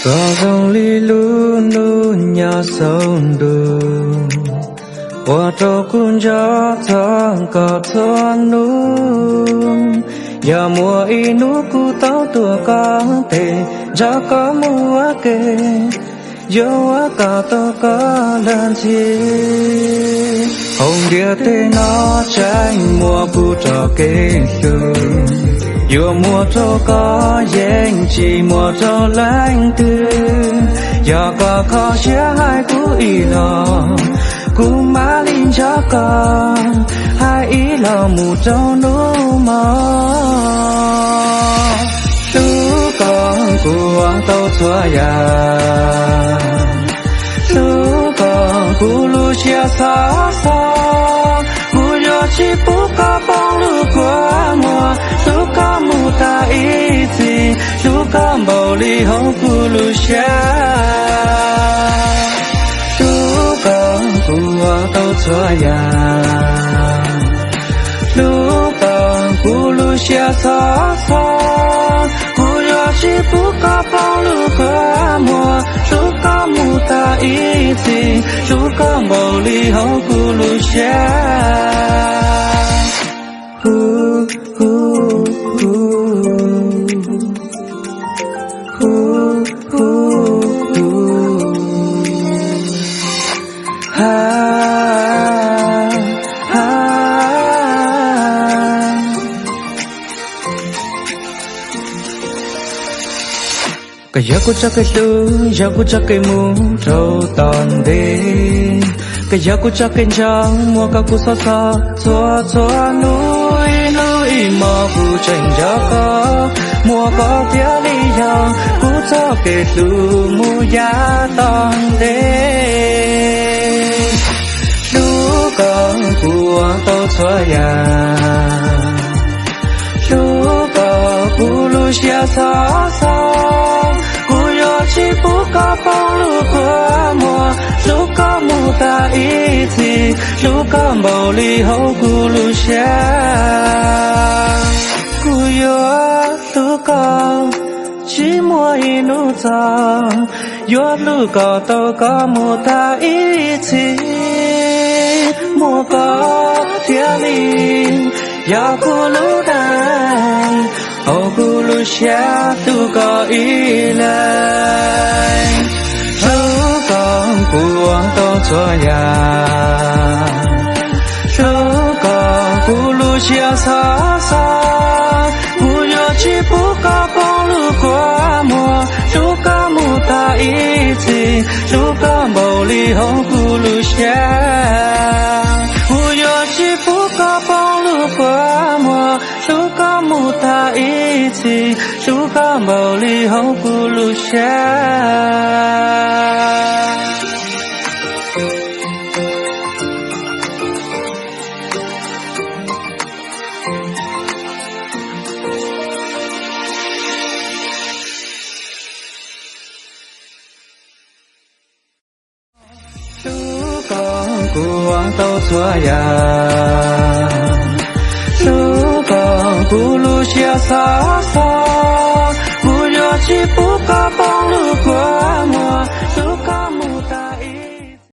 Koj zoo li lub hnub nyob saum ntuj, ua rau kuv nco txog koj txhua hnub. Yog muaj ib hnub kuv tau tuav koj tes, nrog koj mus ua ke, yuav ua kom tau koj lub ntsej. Hauv ntiaj teb no tseem muaj kuv txoj kev hlub, yuav muaj rau koj yeej tsis muaj rau leej twg. Yog koj kho siab hais kuv ib los, kuv mam li nrog koj hais ib los mus rau hnub mos. Hlub koj kuv ua tau txhua yam, hlub koj kuv lub siab xov xo. Kuv yuav tsis pub koj poob lub kua muag, hlub koj mus tas ib txhis, hlub koj npaum li hauv kuv lub siab. Hlub koj kuv ua tau txhua yam, hlub koj kuv lub siab xov xo. Kuv yuav tsis pub koj poob lub kua muag, hlub koj mus tas ib txhis, hlub koj npaum li hauv kuv lub siab. Hu, hu, hu, hu, hu, hu, ha, ha. Koj yog kuv txoj kev hlub, yog kuv txoj kev mus rau tom ntej. Koj yog kuv txoj kev nco, muaj koj kuv xov xo txhua txhua hnub. Ib hnub ib hmos kuv tseem nco koj, muaj koj thiaj li yog kuv txoj kev hlub mus yav tom ntej. Hlub koj kuv ua tau txhua yam, hlub koj kuv lub siab xov xo. Kuv yuav tsis pub koj poob lub kua muag, hlub koj mus tas ib txhis, hlub koj npaum li hauv kuv lub siab. Kuv yuav hlub koj tsis muaj ib hnub txog, yuav hlub kom tau koj mus tas ib txhis. Muaj koj thiaj li yog kuv lub neej, hauv kuv lub siab hlub koj ib leeg. Hlub koj kuv ua tau txhua yam, hlub koj kuv lub siab xov xo. Kuv yuav tsis pub koj poob lub kua muag, hlub koj mus tas ib txhis, hlub koj npaum li hauv kuv lub siab. Kuv yuav tsis pub koj poob lub kua muag, hlub koj mus tas ib txhis, hlub koj npaum li hauv kuv lub siab. Hlub koj kuv ua tau txhua yam, hlub koj kuv lub siab xov xo.